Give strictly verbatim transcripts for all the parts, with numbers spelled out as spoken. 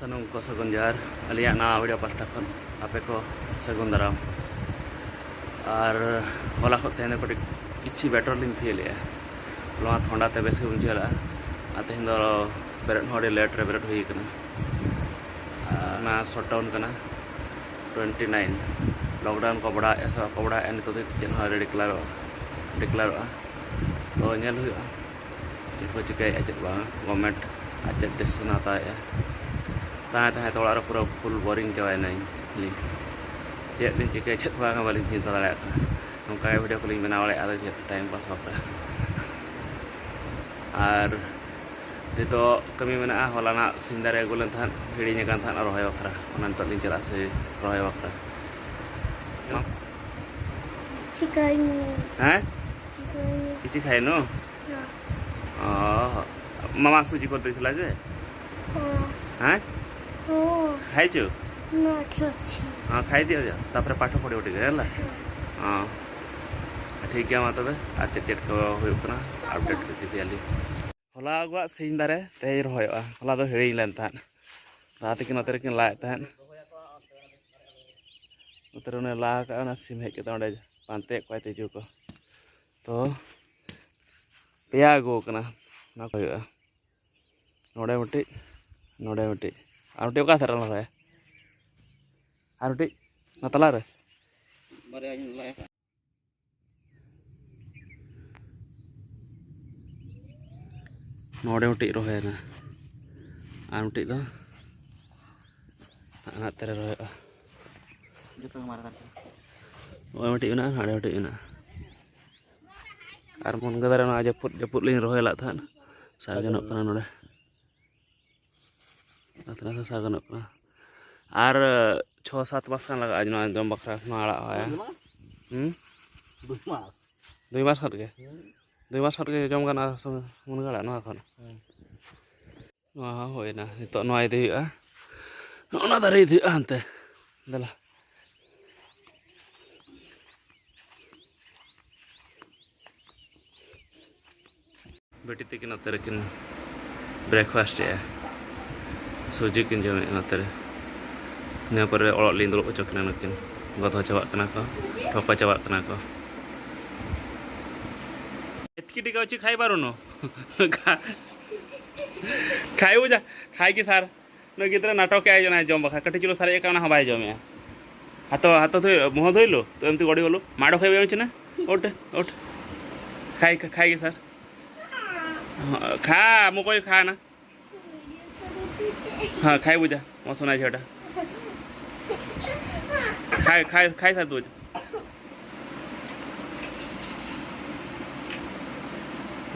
ᱥᱟᱱᱟᱢ ᱠᱚ ᱥᱟᱹᱜᱩᱱ ᱡᱚᱦᱟᱨ᱾ ᱟᱹᱞᱤᱧᱟᱜ ᱱᱟᱣᱟ ᱵᱷᱤᱰᱤᱭᱳ ᱯᱟᱥᱴᱟ ᱠᱷᱚᱱ ᱟᱯᱮ ᱠᱚ ᱥᱟᱹᱜᱩᱱ ᱫᱟᱨᱟᱢ᱾ ᱟᱨ ᱦᱚᱞᱟ ᱠᱷᱚᱱ ᱛᱮᱦᱮᱧ ᱫᱚ ᱠᱟᱹᱴᱤᱡ ᱠᱤᱪᱷᱤ ᱵᱮᱴᱟᱨ ᱞᱤᱧ ᱯᱷᱤᱞ ᱮᱫᱼᱟ᱾ ᱦᱚᱞᱟ ᱛᱷᱚᱱᱰᱟ ᱛᱮ ᱵᱮᱥ ᱜᱮ ᱵᱩᱡᱷᱟᱹᱣ ᱞᱮᱫᱼᱟ᱾ ᱟᱨ ᱛᱮᱦᱮᱧ ᱫᱚ ᱵᱮᱨᱮᱫ ᱦᱚᱸ ᱟᱹᱰᱤ ᱞᱮᱴ ᱨᱮ ᱵᱮᱨᱮᱫ ᱦᱩᱭ ᱠᱟᱱᱟ᱾ ᱟᱨ ᱚᱱᱟ ᱥᱚᱴᱰᱟᱣᱩᱱ ᱠᱟᱱᱟ ᱴᱩᱭᱮᱱᱴᱤ ᱱᱟᱭᱤᱱ᱾ ᱞᱚᱠᱰᱟᱣᱩᱱ ᱠᱚ ᱵᱟᱲᱟᱭᱮᱫᱼᱟ ᱥᱮ ᱵᱟᱠᱚ ᱵᱟᱲᱟᱭᱮᱫᱼᱟ, ᱱᱤᱛᱚᱜ ᱫᱷᱟᱹᱵᱤᱡ ᱪᱮᱫ ᱦᱚᱸ ᱟᱹᱣᱨᱤ ᱰᱤᱠᱞᱟᱨᱚᱜᱼᱟ, ᱰᱤᱠᱞᱟᱨᱚᱜᱼᱟ᱾ ᱛᱚ ᱧᱮᱞ ᱦᱩᱭᱩᱜᱼᱟ ᱪᱮᱫ ᱠᱚ ᱪᱤᱠᱟᱹᱭᱮᱫᱼᱟ, ᱪᱮᱫ ᱵᱟᱝ, ᱜᱚᱵᱷᱢᱮᱱᱴ ᱟᱨ ᱪᱮᱫ ᱰᱤᱥᱤᱥᱚᱱ ᱦᱟᱛᱟᱣᱮᱫᱼᱟ᱾ ᱛᱟᱦᱮᱸ ᱛᱟᱦᱮᱸ ᱛᱮ ᱚᱲᱟᱜ ᱨᱮ ᱯᱩᱨᱟᱹ ᱯᱷᱩᱞ ᱵᱳᱨᱤᱝ ᱪᱟᱵᱟᱭᱮᱱᱟᱹᱧ᱾ ᱪᱮᱫ ᱞᱤᱧ ᱪᱤᱠᱟᱹᱭᱟ ᱪᱮᱫ ᱵᱟᱝ ᱵᱟᱹᱞᱤᱧ ᱪᱤᱱᱛᱟᱹ ᱫᱟᱲᱮᱭᱟᱜ ᱠᱟᱱᱟ᱾ ᱱᱚᱝᱠᱟ ᱜᱮ ᱵᱷᱤᱰᱤᱭᱳ ᱠᱚᱞᱤᱧ ᱵᱮᱱᱟᱣ ᱵᱟᱲᱟᱭᱮᱫᱼᱟ, ᱟᱫᱚ ᱪᱮᱫ ᱴᱟᱭᱤᱢ ᱯᱟᱥ ᱵᱟᱠᱷᱨᱟ᱾ ᱟᱨ ᱱᱤᱛᱚᱜ ᱠᱟᱹᱢᱤ ᱢᱮᱱᱟᱜᱼᱟ, ᱦᱚᱞᱟᱱᱟᱜ ᱥᱤᱧ ᱫᱟᱨᱮ ᱟᱹᱜᱩ ᱞᱮᱱ ᱛᱟᱦᱮᱸᱫ, ᱦᱤᱲᱤᱧ ᱟᱠᱟᱱ ᱛᱟᱦᱮᱸᱫ ᱨᱚᱦᱚᱭ ᱵᱟᱠᱷᱨᱟ᱾ ᱚᱱᱟ ᱱᱤᱛᱚᱜ ᱞᱤᱧ ᱪᱟᱞᱟᱜᱼᱟ ᱥᱮ ᱨᱚᱦᱚᱭ ᱵᱟᱠᱷᱨᱟ᱾ ᱪᱤᱠᱟᱹᱧ? ᱦᱮᱸ? ᱪᱤᱠᱟᱹᱧ? କିଛି ଖାଇନୁ? ନା। ଓହୋ। ମାମା ଆସୁଛି କରିଦେଇଥିଲା ଯେ। ହଁ। ଆଁ? ହଁ। ଖାଇଛୁ? ନା, ଏଠି ଅଛି। ହଁ, ଖାଇଦିଅ ଯାଅ। ତାପରେ ପାଠ ପଢ଼ିବ ଟିକେ, ହେଲା? ହଁ। ହଁ। ᱴᱷᱤᱠ ᱜᱮᱭᱟ, ᱢᱟ ᱛᱚᱵᱮ, ᱟᱨ ᱪᱮᱫ ᱪᱮᱫ ᱠᱚ ᱦᱩᱭᱩᱜ ᱠᱟᱱᱟ, ᱟᱯᱰᱮᱴ ᱠᱚ ᱤᱫᱤ ᱯᱮᱭᱟᱞᱤᱧ᱾ ᱦᱚᱞᱟ ᱟᱹᱜᱩᱣᱟᱜ ᱥᱤᱧ ᱫᱟᱨᱮ ᱛᱮᱦᱮᱧ ᱨᱚᱦᱚᱭᱚᱜᱼᱟ᱾ ᱦᱚᱞᱟ ᱫᱚ ᱦᱤᱲᱤᱧ ᱞᱮᱱ ᱛᱟᱦᱮᱸᱫ᱾ ᱫᱟᱫᱟ ᱛᱟᱹᱠᱤᱱ ᱱᱚᱛᱮ ᱨᱮᱠᱤᱱ ᱞᱟᱭᱮᱫ ᱛᱟᱦᱮᱸᱫ᱾ ᱱᱚᱛᱮ ᱨᱮ ᱚᱱᱮ ᱞᱟ ᱟᱠᱟᱫ, ᱚᱱᱟ ᱥᱤᱢ ᱦᱮᱡ ᱠᱟᱛᱮ ᱚᱸᱰᱮ ᱯᱟᱱᱛᱮᱭᱮᱫ ᱠᱚᱣᱟᱭ ᱛᱤᱡᱩ ᱠᱚ᱾ ᱛᱚ ᱯᱮᱭᱟ ᱟᱹᱜᱩ ᱟᱠᱟᱱᱟ, ᱚᱱᱟ ᱠᱚ ᱦᱩᱭᱩᱜᱼᱟ᱾ ᱱᱚᱰᱮ ᱢᱤᱫᱴᱤᱡ, ᱱᱚᱰᱮ ᱢᱤᱫᱴᱤᱡ, ᱟᱨ ᱢᱤᱫᱴᱤᱡ ᱚᱠᱟ ᱥᱮᱫ ᱨᱮ ᱨᱚᱦᱚᱭᱟ? ᱟᱨ ᱢᱤᱫᱴᱤᱡ ᱚᱱᱟ ᱛᱟᱞᱟᱨᱮ᱾ ᱵᱟᱨᱭᱟ ᱤᱧ ᱞᱟᱭ ᱟᱠᱟᱫ᱾ ᱱᱚᱰᱮ ᱢᱤᱫᱴᱤᱡ ᱨᱚᱦᱚᱭᱮᱱᱟ, ᱟᱨ ᱢᱤᱫᱴᱤᱡ ᱫᱚ ᱦᱟᱱᱛᱮ ᱨᱮ ᱨᱚᱦᱚᱭᱚᱜᱼᱟ᱾ ᱡᱚᱛᱚ ᱜᱮ ᱢᱟᱨᱮ ᱫᱟᱨᱮ ᱠᱟᱱᱟ᱾ ᱱᱚᱜᱼᱚᱭ ᱢᱤᱫᱴᱤᱡ ᱢᱮᱱᱟᱜᱼᱟ, ᱦᱟᱸᱰᱮ ᱢᱤᱫᱴᱤᱡ ᱢᱮᱱᱟᱜᱼᱟ᱾ ᱟᱨ ᱢᱩᱱᱜᱟᱹ ᱫᱟᱨᱮ ᱱᱚᱣᱟ ᱡᱟᱹᱯᱩᱫ ᱡᱟᱹᱯᱩᱫ ᱞᱤᱧ ᱨᱚᱦᱚᱭ ᱞᱮᱫ ᱛᱟᱦᱮᱸᱫ, ᱥᱟᱜᱮᱱᱚᱜ ᱠᱟᱱᱟ ᱱᱚᱰᱮ᱾ ᱟᱛᱨᱟ ᱫᱚ ᱥᱟᱜᱮᱱᱚᱜ ᱠᱟᱱᱟ᱾ ᱟᱨ ᱪᱷᱚ ᱥᱟᱛ ᱢᱟᱥ ᱜᱟᱱ ᱞᱟᱜᱟᱜᱼᱟ ᱱᱚᱣᱟ ᱡᱚᱢ ᱵᱟᱠᱷᱨᱟ, ᱱᱚᱣᱟ ᱟᱲᱟᱜ ᱦᱚᱸ᱾ ᱦᱩᱸ? ᱫᱩᱭ ᱢᱟᱥ᱾ ᱫᱩᱭ ᱢᱟᱥ ᱠᱷᱟᱱ ᱜᱮ? ᱦᱩᱸ᱾ ᱫᱩᱭ ᱢᱟᱥ ᱠᱷᱟᱱ ᱜᱮ ᱡᱚᱢ ᱜᱟᱱᱚᱜᱼᱟ ᱢᱩᱱᱜᱟᱹ ᱟᱲᱟᱜ ᱱᱚᱣᱟ ᱠᱷᱚᱱ? ᱦᱩᱸ᱾ ᱱᱚᱣᱟ ᱦᱚᱸ ᱦᱩᱭᱱᱟ᱾ ᱱᱤᱛᱚᱜ ᱱᱚᱣᱟ ᱤᱫᱤ ᱦᱩᱭᱩᱜᱼᱟ, ᱱᱚᱜᱼᱚ ᱱᱟ ᱫᱟᱨᱮ ᱤᱫᱤ ᱦᱩᱭᱩᱜᱼᱟ ᱦᱟᱱᱛᱮ᱾ ᱫᱮᱞᱟ᱾ ᱵᱤᱴᱤ ᱛᱟᱹᱠᱤᱱ ᱱᱚᱛᱮ ᱨᱮᱠᱤᱱ ᱵᱨᱮᱠᱯᱷᱟᱥᱴ ᱮᱜᱼᱟ᱾ ᱥᱚᱵᱽᱡᱤ ᱠᱤᱱ ᱡᱚᱢᱮᱫᱼᱟ ᱱᱚᱛᱮ ᱨᱮ᱾ ᱤᱱᱟᱹ ᱯᱚᱨᱮ ᱚᱲᱟᱜ ᱞᱤᱧ ᱫᱩᱲᱩᱵ ᱦᱚᱪᱚ ᱠᱤᱱᱟ ᱱᱩᱠᱤᱱ᱾ ᱜᱚᱫᱷᱚ ᱪᱟᱵᱟᱜ ᱠᱟᱱᱟ ᱠᱚ, ᱴᱷᱚᱠᱟ ᱪᱟᱵᱟᱜ ᱠᱟᱱᱟ ᱠᱚ᱾ ᱮᱛᱠᱤ ᱴᱤᱠᱟ ᱩᱪᱤ ᱠᱷᱟᱭ ᱵᱟᱨᱩᱱᱚ᱾ ᱠᱷᱟᱭ ᱵᱩᱡᱟ, ᱠᱷᱟᱭ ᱜᱮ ᱥᱟᱨ᱾ ᱱᱩᱭ ᱜᱤᱫᱽᱨᱟᱹ ᱱᱟᱴᱚᱠ ᱮ ᱡᱚᱢ ᱵᱟᱠᱷᱟᱱ ᱠᱟᱹᱴᱤᱡ ᱪᱩᱞᱩ ᱥᱟᱨᱮᱡ ᱟᱠᱟᱱ ᱚᱱᱟ ᱦᱚᱸ ᱵᱟᱭ ᱡᱚᱢᱮᱜᱼᱟ᱾ ᱦᱟᱛᱚ, ᱦᱟᱛᱚ ᱫᱷᱩᱭ, ᱢᱩᱦᱚ ᱫᱷᱩᱭ ᱞᱚ, ᱛᱚ ᱮᱢᱛᱤ ᱜᱚᱰᱤ ᱵᱚᱞᱚ, ᱢᱟᱰᱚ ᱠᱷᱟᱭ ᱵᱮᱢ ᱪᱤᱱᱟ? ᱳᱴ, ᱳᱴ᱾ ᱠᱷᱟᱭ, ᱠᱷᱟᱭ ᱜᱮ ᱥᱟᱨ᱾ ᱠᱷᱟ, ᱢᱚᱠᱚᱭ ᱠᱷᱟ ᱱᱟ᱾ ᱦᱮᱸ, ᱠᱷᱟᱭ ᱵᱩᱡᱟ, ᱢᱚ ᱥᱚᱱᱟ ᱡᱷᱮᱴᱟ᱾ ᱠᱷᱟᱭ, ᱠᱷᱟᱭ, ᱠᱷᱟᱭ ᱥᱟᱨ ᱫᱩᱡ᱾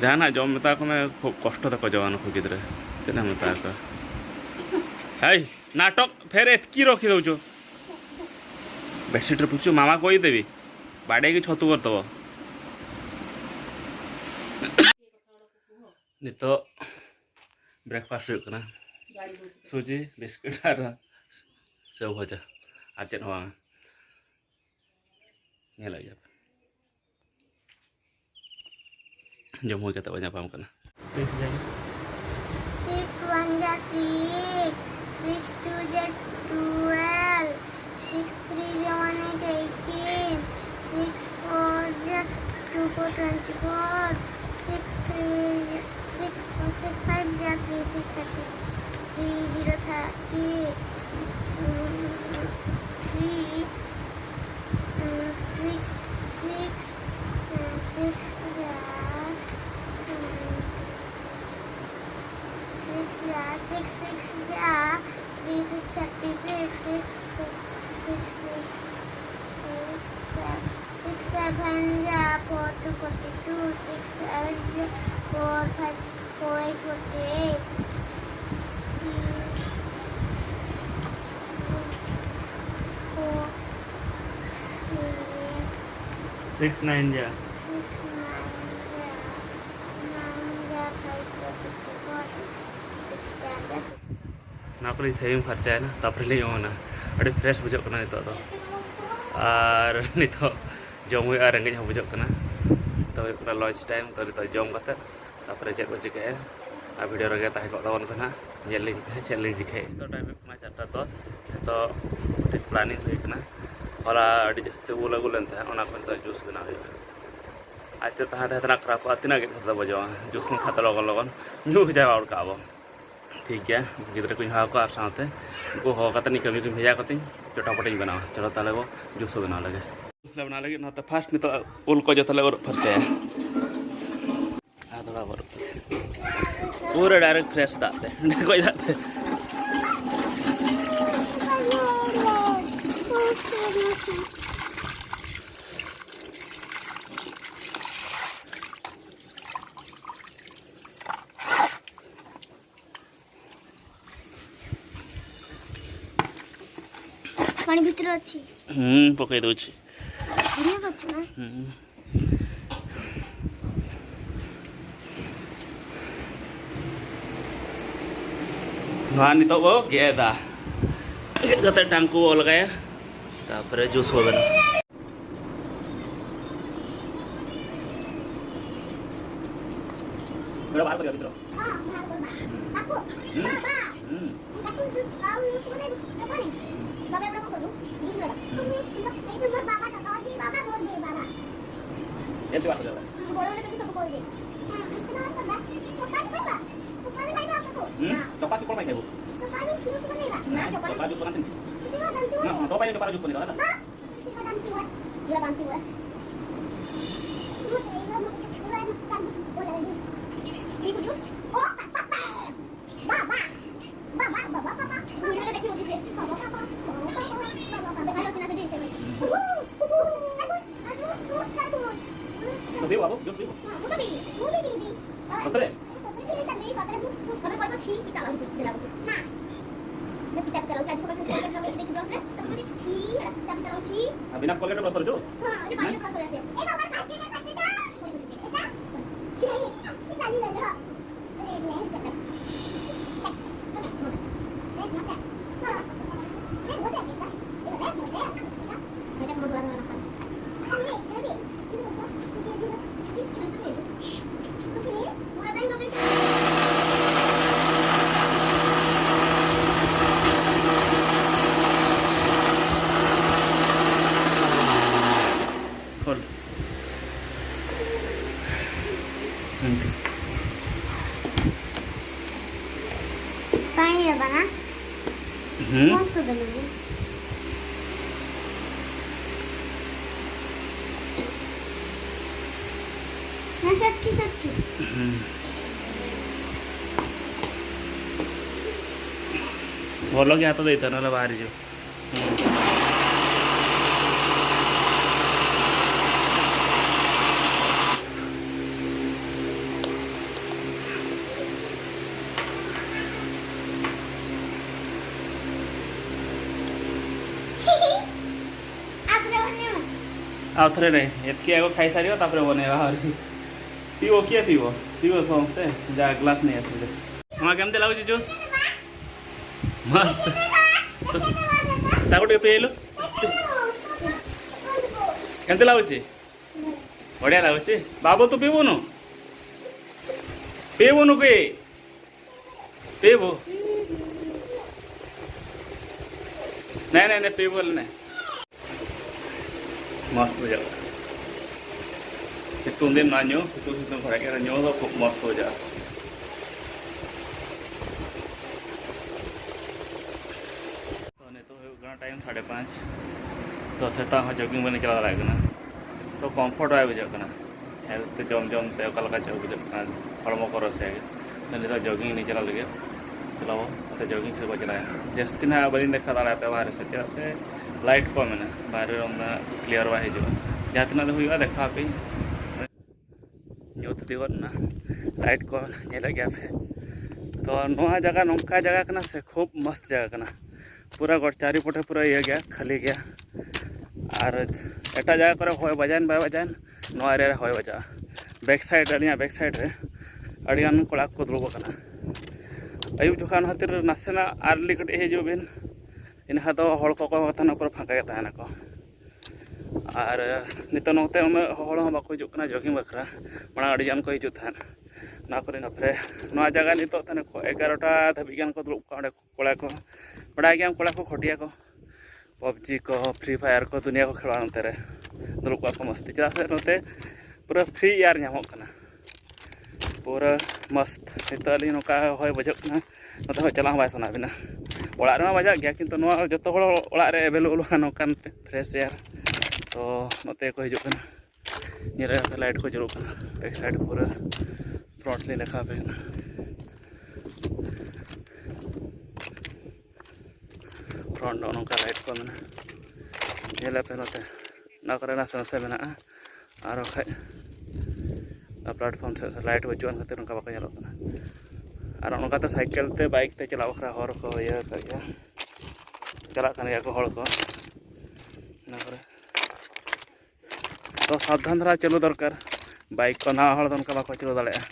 ᱡᱟᱦᱟᱱᱟᱜ ᱡᱚᱢ ᱢᱮᱛᱟ ᱠᱚ ᱢᱮ, ᱠᱷᱩᱵ ᱠᱚᱥᱴᱚ ᱛᱟᱠᱚ ᱡᱚᱢᱟ ᱱᱩᱠᱩ ᱜᱤᱫᱽᱨᱟᱹ᱾ ᱪᱮᱫ ᱮᱢ ᱢᱮᱛᱟ ᱠᱚᱣᱟ? ᱦᱮᱭ, ᱱᱟᱴᱚᱠ ᱯᱷᱮᱨ ᱮᱛᱠᱤ ᱨᱚᱠᱷᱤ ᱫᱚ ᱡᱚ᱾ ᱵᱮᱰᱥᱤᱴ ᱨᱮ ᱯᱩᱪᱷᱩ ᱢᱟᱢᱟ ᱠᱚᱭ ᱫᱮᱵᱤ᱾ ᱵᱟᱰᱮ ᱜᱮ ᱪᱷᱚᱛᱩ ᱠᱚᱨ ᱛᱟᱵᱚ᱾ ᱱᱤᱛᱚᱜ ᱵᱨᱮᱠᱯᱷᱟᱥᱴ ᱦᱩᱭᱩᱜ ᱠᱟᱱᱟ ᱥᱩᱡᱤ, ᱵᱤᱥᱠᱩᱴ ᱟᱨ ᱥᱮᱣ ᱵᱷᱟᱡᱟ, ᱟᱨ ᱪᱮᱫ ᱦᱚᱸ ᱵᱟᱝ᱾ ᱧᱮᱞᱮᱫ ᱜᱮᱭᱟ ᱯᱮ᱾ ᱡᱚᱢ ᱦᱩᱭ ᱠᱟᱛᱮ ᱵᱚᱱ ᱧᱟᱯᱟᱢ ᱠᱟᱱᱟ᱾ Six one जा six, six two जा twelve, six three जा one eight eighteen, six four जा two four twenty four, six three, six, six five जा three six thirty, three zero thirty, three, six, six, six जा, six जा, six six जा three six thirty six, six, six, six, six, six seven जा four two forty two, six eight जा four five, four eight forty eight, four six nine जा, six nine जा nine जा five forty four, six ten जा six। ᱱᱚᱣᱟ ᱠᱚᱞᱤᱧ ᱥᱮᱵᱷᱤᱝ ᱯᱷᱟᱨᱪᱟᱭᱮᱱᱟ, ᱛᱟᱨᱯᱚᱨᱮ ᱞᱤᱧ ᱚᱱᱟ ᱟᱹᱰᱤ ᱯᱷᱨᱮᱥ ᱵᱩᱡᱷᱟᱹᱜ ᱠᱟᱱᱟ ᱱᱤᱛᱚᱜ ᱫᱚ᱾ ᱟᱨ ᱱᱤᱛᱚᱜ ᱡᱚᱢ ᱦᱩᱭᱩᱜᱼᱟ, ᱨᱮᱸᱜᱮᱡ ᱦᱚᱸ ᱵᱩᱡᱷᱟᱹᱜ ᱠᱟᱱᱟ᱾ ᱛᱚ ᱦᱩᱭᱩᱜ ᱠᱟᱱᱟ ᱞᱚᱧᱪ ᱴᱟᱭᱤᱢ, ᱛᱚ ᱱᱤᱛᱚᱜ ᱡᱚᱢ ᱠᱟᱛᱮ ᱛᱟᱨᱯᱚᱨᱮ ᱪᱮᱫ ᱠᱚ ᱪᱤᱠᱟᱹᱭᱟ, ᱟᱨ ᱵᱷᱤᱰᱤᱭᱳ ᱨᱮᱜᱮ ᱛᱟᱦᱮᱸ ᱠᱚᱜ ᱛᱟᱵᱚᱱ ᱯᱮ ᱱᱟᱦᱟᱜ᱾ ᱧᱮᱞ ᱞᱤᱧ ᱯᱮ ᱪᱮᱫ ᱞᱤᱧ ᱪᱤᱠᱟᱹᱭᱟ᱾ ᱱᱤᱛᱚᱜ ᱴᱟᱭᱤᱢ ᱦᱩᱭᱩᱜ ᱠᱟᱱᱟ ᱪᱟᱨᱴᱟ ᱫᱚᱥ᱾ ᱱᱤᱛᱚᱜ ᱢᱤᱫᱴᱤᱡ ᱯᱞᱟᱱᱤᱝ ᱦᱩᱭ ᱠᱟᱱᱟ, ᱦᱚᱞᱟ ᱟᱹᱰᱤ ᱡᱟᱹᱥᱛᱤ ᱩᱞ ᱟᱹᱜᱩ ᱞᱮᱱ ᱛᱟᱦᱮᱸᱫ, ᱚᱱᱟ ᱠᱚ ᱱᱤᱛᱚᱜ ᱡᱩᱥ ᱵᱮᱱᱟᱣ ᱦᱩᱭᱩᱜᱼᱟ᱾ ᱟᱡ ᱛᱮ ᱛᱟᱦᱮᱸ ᱛᱟᱦᱮᱸ ᱛᱮᱱᱟᱜ ᱠᱷᱟᱨᱟᱯᱚᱜᱼᱟ, ᱛᱤᱱᱟᱹᱜ ᱜᱮ ᱠᱷᱟᱨᱟᱯ ᱵᱚᱡᱚᱜᱼᱟ, ᱡᱩᱥ ᱞᱮᱱᱠᱷᱟᱱ ᱫᱚ ᱞᱚᱜᱚᱱ ᱞᱚᱜᱚᱱ ᱧᱩ ᱪᱟᱵᱟ ᱜᱚᱫ ᱠᱟᱜᱼᱟ ᱵᱚᱱ᱾ ᱴᱷᱤᱠ ᱜᱮᱭᱟ, ᱜᱤᱫᱽᱨᱟᱹ ᱠᱚᱧ ᱦᱚᱦᱚ ᱠᱚᱣᱟ ᱟᱨ ᱥᱟᱶᱛᱮ ᱩᱱᱠᱩ ᱦᱚᱦᱚ ᱠᱟᱛᱮ ᱤᱧ ᱠᱟᱹᱢᱤ ᱠᱚᱧ ᱵᱷᱮᱡᱟ ᱠᱟᱛᱮᱧ ᱪᱚᱴᱟᱯᱚᱴᱟᱧ ᱵᱮᱱᱟᱣᱟ᱾ ᱪᱚᱞᱚ ᱛᱟᱦᱚᱞᱮ ᱵᱚ ᱡᱩᱥ ᱵᱚ ᱵᱮᱱᱟᱣ ᱞᱮᱜᱮ᱾ ᱡᱩᱥ ᱞᱮ ᱵᱮᱱᱟᱣ ᱞᱟᱹᱜᱤᱫ ᱚᱱᱟᱛᱮ ᱯᱷᱟᱥᱴ ᱱᱤᱛᱚᱜ ᱩᱞ ᱠᱚ ᱡᱚᱛᱚ ᱞᱮ ᱟᱹᱨᱩᱵ ᱯᱷᱟᱨᱪᱟᱭᱟ᱾ ᱟᱨ ᱛᱷᱚᱲᱟ ᱵᱚ ᱟᱹᱨᱩᱵ ᱯᱩᱨᱟᱹ ᱰᱟᱭᱨᱮᱠᱴ ᱯᱷᱨᱮᱥ ᱫᱟᱜ ᱛᱮ ᱰᱷᱮᱠᱚᱡ ᱫᱟᱜ ᱛᱮ᱾ ପାଣି ଭିତରେ ଅଛି। ହୁଁ, ପକେଇ ଦଉଛି। ଧନିଆ ଗଛ ନା? ହୁଁ। ᱱᱚᱣᱟ ᱱᱤᱛᱚᱜ ᱵᱚ ᱜᱮᱫᱟ᱾ ᱜᱮᱫ ᱠᱟᱛᱮ ᱰᱟᱝ ᱠᱚ ᱵᱚ ᱞᱟᱜᱟᱭᱟ, ᱛᱟᱯᱚᱨᱮ ᱡᱩᱥ ᱵᱚ ᱵᱮᱱᱟᱣᱟ᱾ ᱵᱟᱦᱟᱨ ᱠᱚ ᱵᱷᱤᱛᱨᱤ᱾ ᱦᱩᱸ᱾ ᱦᱩᱸ᱾ ଏମିତି ବାଟ ଦେଲା। ହୁଁ। ଚପା ଚୁପା ପାଇଁ ଖାଇବୁ? ନା, ଚପା ଜୁସ୍ ବନାନ୍ତିନି। ନା, ତୋ ପାଇଁ ଚପା ଜୁସ୍ ବନେଇବା ହେଲା। ପିଇବୁ ବାବୁ, ଜୁସ୍ ପିଇବୁ? ସତରେ? ଆଉ ବିନା କୋଲଗେଟ୍ ବ୍ରସ୍ କରୁଛୁ? ᱦᱩᱸ᱾ ᱵᱚᱱᱫ ᱠᱚ ᱵᱮᱱᱟᱣᱟ᱾ ᱦᱮᱸ, ᱥᱟᱹᱠᱷᱤ, ᱥᱟᱹᱠᱷᱤ᱾ ᱦᱩᱸ᱾ ଭଲ କି ହାତ ଦେଇଥାଅ, ନହେଲେ ବାହାରିଯିବ। ହୁଁ। ଆଉ ଥରେ ନାଇଁ, ଏତିକି ଆଗ ଖାଇସାରିବ, ତାପରେ ବନେଇବା ଆହୁରି। ପିଇବ, କିଏ ପିଇବ? ପିଇବ ସମସ୍ତେ? ଯା, ଗ୍ଲାସ୍ ନେଇ ଆସିଲେ। ହଁ, କେମିତି ଲାଗୁଛି ଜୁସ୍? ମସ୍ତ। ତାକୁ ଟିକେ ପିଏଇଲୁ। କେମିତି ଲାଗୁଛି? ବଢ଼ିଆ ଲାଗୁଛି। ବାବୁ, ତୁ ପିଇବୁନୁ? ପିଇବୁନୁ କି? ପିଇବୁ? ନାଇଁ, ନାଇଁ, ନାଇଁ, ପିଇବୁ ହେଲେ ନାଇଁ। ᱢᱚᱥᱛ ᱵᱩᱡᱷᱟᱹᱜᱼᱟ᱾ ᱥᱤᱛᱩᱝ ᱫᱤᱱ ᱱᱚᱣᱟ ᱧᱩ, ᱥᱤᱛᱩᱝ ᱥᱤᱛᱩᱝ ᱠᱚᱨᱮ ᱜᱮ ᱧᱩ ᱫᱚ ᱠᱷᱩᱵ ᱢᱚᱥᱛ ᱵᱩᱡᱷᱟᱹᱜᱼᱟ᱾ ᱛᱚ, ᱱᱤᱛᱚᱜ ᱦᱩᱭᱩᱜ ᱠᱟᱱᱟ ᱴᱟᱭᱤᱢ ᱥᱟᱲᱮ ᱯᱟᱸᱪ᱾ ᱛᱚ, ᱥᱮᱛᱟᱜ ᱦᱚᱸ ᱡᱳᱜᱤᱝ ᱵᱟᱹᱧ ᱪᱟᱞᱟᱣ ᱫᱟᱲᱮᱭᱟᱜ ᱠᱟᱱᱟ᱾ ᱛᱚ, ᱠᱚᱢᱯᱷᱚᱨᱴ ᱵᱟᱭ ᱵᱩᱡᱷᱟᱹᱜ ᱠᱟᱱᱟ᱾ ᱦᱮᱞᱛᱷ ᱛᱮ ᱡᱚᱢ ᱡᱚᱢ ᱛᱮ ᱚᱠᱟ ᱞᱮᱠᱟ ᱪᱚ ᱵᱩᱡᱷᱟᱹᱜ ᱠᱟᱱᱟ ᱦᱚᱲᱢᱚ ᱠᱚ ᱨᱚᱥᱮ ᱜᱮ᱾ ᱛᱚ, ᱱᱤᱛᱚᱜ ᱡᱳᱜᱤᱝ ᱞᱤᱧ ᱪᱟᱞᱟᱜ ᱞᱟᱹᱜᱤᱫ᱾ ᱪᱟᱞᱟᱣ ᱠᱟᱛᱮ ᱡᱳᱜᱤᱝ ᱥᱮᱫ ᱠᱚ ᱪᱟᱞᱟᱜᱼᱟ᱾ ᱡᱟᱹᱥᱛᱤ ᱱᱟᱦᱟᱜ ᱵᱟᱹᱞᱤᱧ ᱫᱮᱠᱷᱟᱣ ᱫᱟᱲᱮᱭᱟᱯᱮᱭᱟ ᱵᱟᱦᱨᱮ ᱥᱮᱫ, ᱪᱮᱫᱟᱜ ᱥᱮ ᱞᱟᱭᱤᱴ ᱠᱚ ᱢᱮᱱᱟᱜᱼᱟ, ᱵᱟᱦᱨᱮ ᱨᱮ ᱩᱱᱟᱹᱜ ᱠᱞᱤᱭᱟᱨ ᱵᱟᱭ ᱦᱤᱡᱩᱜᱼᱟ᱾ ᱡᱟᱦᱟᱸ ᱛᱤᱱᱟᱹᱜ ᱫᱚ ᱦᱩᱭᱩᱜᱼᱟ, ᱫᱮᱠᱷᱟᱣ ᱟᱯᱮᱭᱟᱹᱧ᱾ ᱧᱩᱛ ᱤᱫᱤ ᱜᱚᱫ ᱮᱱᱟ, ᱞᱟᱭᱤᱴ ᱠᱚ ᱧᱮᱞᱮᱫ ᱜᱮᱭᱟ ᱯᱮ᱾ ᱛᱚ, ᱱᱚᱣᱟ ᱡᱟᱭᱜᱟ ᱱᱚᱝᱠᱟ ᱡᱟᱭᱜᱟ ᱠᱟᱱᱟ ᱥᱮ, ᱠᱷᱩᱵ ᱢᱚᱥᱛ ᱡᱟᱭᱜᱟ ᱠᱟᱱᱟ᱾ ᱯᱩᱨᱟᱹ ᱜᱚᱴ ᱪᱟᱨᱤᱯᱚᱴᱮ ᱯᱩᱨᱟᱹ ᱤᱭᱟᱹ ᱜᱮᱭᱟ, ᱠᱷᱟᱹᱞᱤ ᱜᱮᱭᱟ᱾ ᱟᱨ ᱮᱴᱟᱜ ᱡᱟᱭᱜᱟ ᱠᱚᱨᱮ ᱦᱚᱭ ᱵᱟᱡᱟᱭᱮᱱ ᱵᱟᱭ ᱵᱟᱡᱟᱭᱮᱱ, ᱱᱚᱣᱟ ᱮᱨᱤᱭᱟ ᱨᱮ ᱦᱚᱭ ᱵᱟᱡᱟᱜᱼᱟ᱾ ᱵᱮᱠ ᱥᱟᱭᱤᱰ ᱨᱮ, ᱟᱹᱞᱤᱧᱟᱜ ᱵᱮᱠ ᱥᱟᱭᱤᱰ ᱨᱮ ᱟᱹᱰᱤᱜᱟᱱ ᱠᱚᱲᱟ ᱠᱚ ᱫᱩᱲᱩᱵ ᱟᱠᱟᱱᱟ᱾ ᱟᱹᱭᱩᱵ ᱡᱚᱠᱷᱚᱱ ᱠᱷᱟᱹᱛᱤᱨ ᱱᱟᱥᱮᱱᱟᱜ ᱟᱨᱞᱤ ᱠᱟᱹᱴᱤᱡ ᱦᱤᱡᱩᱜ ᱵᱤᱱ, ᱤᱱᱟᱹ ᱠᱷᱟᱱ ᱫᱚ ᱦᱚᱲ ᱠᱚᱠᱚ ᱛᱟᱦᱮᱱᱟ, ᱯᱩᱨᱟᱹ ᱯᱷᱟᱸᱠᱟ ᱜᱮ ᱛᱟᱦᱮᱱᱟᱠᱚ᱾ ᱟᱨ ᱱᱤᱛᱚᱜ ᱱᱚᱛᱮ ᱩᱱᱟᱹᱜ ᱦᱚᱲ ᱦᱚᱸ ᱵᱟᱠᱚ ᱦᱤᱡᱩᱜ ᱠᱟᱱᱟ ᱡᱳᱜᱤᱝ ᱵᱟᱠᱷᱨᱟ, ᱢᱟᱲᱟᱝ ᱟᱹᱰᱤ ᱜᱟᱱ ᱠᱚ ᱦᱤᱡᱩᱜ ᱛᱟᱦᱮᱸᱫ᱾ ᱱᱚᱣᱟ ᱠᱚᱨᱮ ᱛᱟᱯᱚᱨᱮ ᱱᱚᱣᱟ ᱡᱟᱭᱜᱟ ᱱᱤᱛᱚᱜ ᱛᱟᱦᱮᱱᱟ ᱠᱚ ᱮᱜᱟᱨᱚᱴᱟ ᱫᱷᱟᱹᱵᱤᱡ ᱜᱟᱱ ᱠᱚ ᱫᱩᱲᱩᱵ ᱠᱚᱜᱼᱟ ᱚᱸᱰᱮ ᱠᱚᱲᱟ ᱠᱚ᱾ ᱵᱟᱲᱟᱭ ᱜᱮᱭᱟᱢ ᱠᱚᱲᱟ ᱠᱚ ᱠᱷᱚᱴᱤᱭᱟ ᱠᱚ, ᱯᱚᱵᱡᱤ ᱠᱚ, ᱯᱷᱨᱤ ᱯᱷᱟᱭᱟᱨ ᱠᱚ, ᱫᱩᱱᱤᱭᱟ ᱠᱚ ᱠᱷᱮᱞᱟ ᱱᱚᱛᱮ ᱨᱮ ᱫᱩᱲᱩᱵ ᱠᱚᱜᱼᱟ ᱠᱚ ᱢᱚᱥᱛᱤ, ᱪᱮᱫᱟᱜ ᱥᱮ ᱱᱚᱛᱮ ᱯᱩᱨᱟᱹ ᱯᱷᱨᱤ ᱮᱭᱟᱨ ᱧᱟᱢᱚᱜ ᱠᱟᱱᱟ, ᱯᱩᱨᱟᱹ ᱢᱚᱥᱛ᱾ ᱱᱤᱛᱚᱜ ᱟᱹᱞᱤᱧ ᱱᱚᱝᱠᱟ ᱦᱚᱭ ᱵᱩᱡᱷᱟᱹᱜ ᱠᱟᱱᱟ, ᱱᱚᱛᱮ ᱦᱚᱸ ᱪᱟᱞᱟᱣ ᱦᱚᱸ ᱵᱟᱭ ᱥᱟᱱᱟ ᱵᱤᱱᱟ᱾ ᱚᱲᱟᱜ ᱨᱮᱢᱟ ᱵᱟᱡᱟᱜ ᱜᱮᱭᱟ, ᱠᱤᱱᱛᱩ ᱱᱚᱣᱟ ᱡᱚᱛᱚ ᱦᱚᱲ ᱚᱲᱟᱜ ᱨᱮ ᱮᱵᱮᱞᱮᱵᱚᱞ ᱠᱟᱱᱟ ᱱᱚᱝᱠᱟᱱ fresh air᱾ ᱛᱚ ᱱᱚᱛᱮ ᱠᱚ ᱦᱤᱡᱩᱜ ᱠᱟᱱᱟ, ᱧᱮᱞ ᱯᱮ light ᱠᱚ ᱡᱩᱞᱩᱜ ᱠᱟᱱᱟ, back side ᱯᱩᱨᱟᱹ front ᱞᱤᱧ ᱫᱮᱠᱷᱟᱣ ᱟᱯᱮ ᱠᱟᱱᱟ᱾ Front ᱱᱚᱜᱼᱚ ᱱᱚᱝᱠᱟ light ᱠᱚ ᱢᱮᱱᱟᱜᱼᱟ, ᱧᱮᱞ ᱯᱮ ᱱᱚᱛᱮ ᱚᱱᱟ ᱠᱚᱨᱮ ᱱᱟᱥᱮ ᱱᱟᱥᱮ ᱢᱮᱱᱟᱜᱼᱟ᱾ ᱟᱨ ᱵᱟᱠᱷᱟᱡ platform ᱥᱮᱫ light ᱵᱟᱹᱪᱩᱜ ᱟᱱ ᱠᱷᱟᱹᱛᱤᱨ ᱚᱱᱠᱟ ᱵᱟᱠᱚ ᱧᱮᱞᱚᱜ ᱠᱟᱱᱟ᱾ ᱟᱨ ᱚᱱᱠᱟᱛᱮ cycle ᱛᱮ, bike ᱛᱮ ᱪᱟᱞᱟᱜ ᱵᱟᱠᱷᱨᱟ ᱦᱚᱨ ᱠᱚ ᱤᱭᱟᱹ ᱟᱠᱟᱫ ᱜᱮᱭᱟ, ᱪᱟᱞᱟᱜ ᱠᱟᱱ ᱜᱮᱭᱟ ᱠᱚ ᱦᱚᱲ ᱠᱚ ᱚᱱᱟ ᱠᱚᱨᱮ᱾ ᱛᱚ ᱥᱟᱵᱫᱷᱟᱱ ᱫᱷᱟᱨᱟ ᱪᱟᱹᱞᱩ ᱫᱚᱨᱠᱟᱨ᱾ Bike ᱠᱚ ᱱᱟᱣᱟ ᱦᱚᱲ ᱫᱚ ᱚᱱᱠᱟ ᱵᱟᱠᱚ ᱪᱟᱹᱞᱩ ᱫᱟᱲᱮᱭᱟᱜᱼᱟ᱾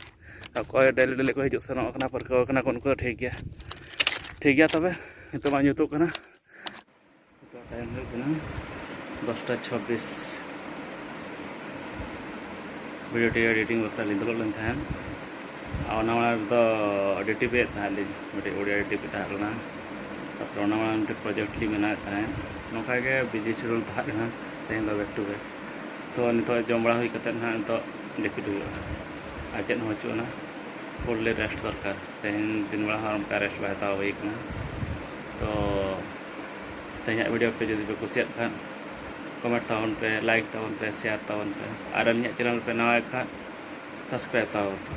ᱚᱠᱚᱭ daily daily ᱠᱚ ᱦᱤᱡᱩᱜ ᱥᱮᱱᱚᱜ ᱠᱟᱱᱟ, ᱯᱟᱹᱨᱠᱟᱹᱣ ᱠᱟᱱᱟ ᱠᱚ, ᱩᱱᱠᱩ ᱫᱚ ᱴᱷᱤᱠ ᱜᱮᱭᱟ᱾ ᱴᱷᱤᱠ ᱜᱮᱭᱟ, ᱛᱚᱵᱮ ᱱᱤᱛᱚᱜ ᱢᱟ ᱧᱩᱛᱩᱜ ᱠᱟᱱᱟ᱾ ᱱᱤᱛᱚᱜ time ᱦᱩᱭᱩᱜ ᱠᱟᱱᱟ ᱫᱚᱥᱴᱟ ᱪᱷᱟᱵᱵᱤᱥ᱾ Video ᱴᱤ editing ᱵᱟᱠᱷᱨᱟ ᱞᱤᱧ ᱫᱩᱲᱩᱵ ᱞᱮᱱ ᱛᱟᱦᱮᱸᱫ᱾ ᱟᱨ ᱚᱱᱟ ᱢᱟᱲᱟᱝ ᱨᱮᱫᱚ DTP ᱮᱫ ᱛᱟᱦᱮᱸᱫ ᱞᱤᱧ, ᱢᱤᱫᱴᱤᱡ ᱳᱰᱤᱭᱳ DTP ᱛᱟᱦᱮᱸ ᱞᱮᱱᱟ᱾ ᱛᱟᱨᱯᱚᱨᱮ ᱚᱱᱟ ᱢᱟᱲᱟᱝ ᱢᱤᱫᱴᱤᱡ project ᱞᱤᱧ ᱵᱮᱱᱟᱣᱮᱫ ᱛᱟᱦᱮᱸᱫ᱾ ᱱᱚᱝᱠᱟ ᱜᱮ busy schedule ᱛᱟᱦᱮᱸ ᱠᱟᱱᱟ᱾ ᱛᱮᱦᱮᱧ ᱫᱚ back to back᱾ ᱛᱚ ᱱᱤᱛᱚᱜ ᱡᱚᱢ ᱵᱟᱲᱟ ᱦᱩᱭ ᱠᱟᱛᱮᱫ ᱱᱟᱦᱟᱜ ᱱᱤᱛᱚᱜ ᱡᱟᱹᱯᱤᱫ ᱦᱩᱭᱩᱜᱼᱟ᱾ ᱟᱨ ᱪᱮᱫ ᱦᱚᱸ ᱵᱟᱹᱪᱩᱜ ᱟᱱᱟ, fully rest ᱫᱚᱨᱠᱟᱨ᱾ ᱛᱮᱦᱮᱧ ᱫᱤᱱ ᱵᱮᱲᱟ ᱦᱚᱸ ᱚᱱᱠᱟ rest ᱵᱟᱭ ᱦᱟᱛᱟᱣ ᱦᱩᱭ ᱠᱟᱱᱟ᱾ ᱛᱚ ᱛᱮᱦᱮᱧᱟᱜ video ᱯᱮ ᱡᱩᱫᱤ ᱯᱮ ᱠᱩᱥᱤᱭᱟᱜ ᱠᱷᱟᱱ, comment ᱛᱟᱵᱚᱱ ᱯᱮ, like ᱛᱟᱵᱚᱱ ᱯᱮ, share ᱛᱟᱵᱚᱱ ᱯᱮ, ᱟᱨ ᱟᱹᱞᱤᱧᱟᱜ channel ᱯᱮ ᱱᱟᱣᱟ ᱠᱷᱟᱱ subscribe ᱛᱟᱵᱚᱱ ᱯᱮ᱾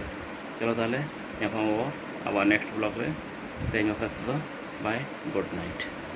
ᱪᱚᱞᱚ ᱛᱟᱦᱚᱞᱮ ᱧᱟᱯᱟᱢ ᱟᱵᱚ ᱟᱵᱚᱣᱟᱜ next vlog ᱨᱮ᱾ ᱛᱮᱦᱮᱧ ᱵᱟᱠᱷᱨᱟ ᱛᱮᱫᱚ bye, good night᱾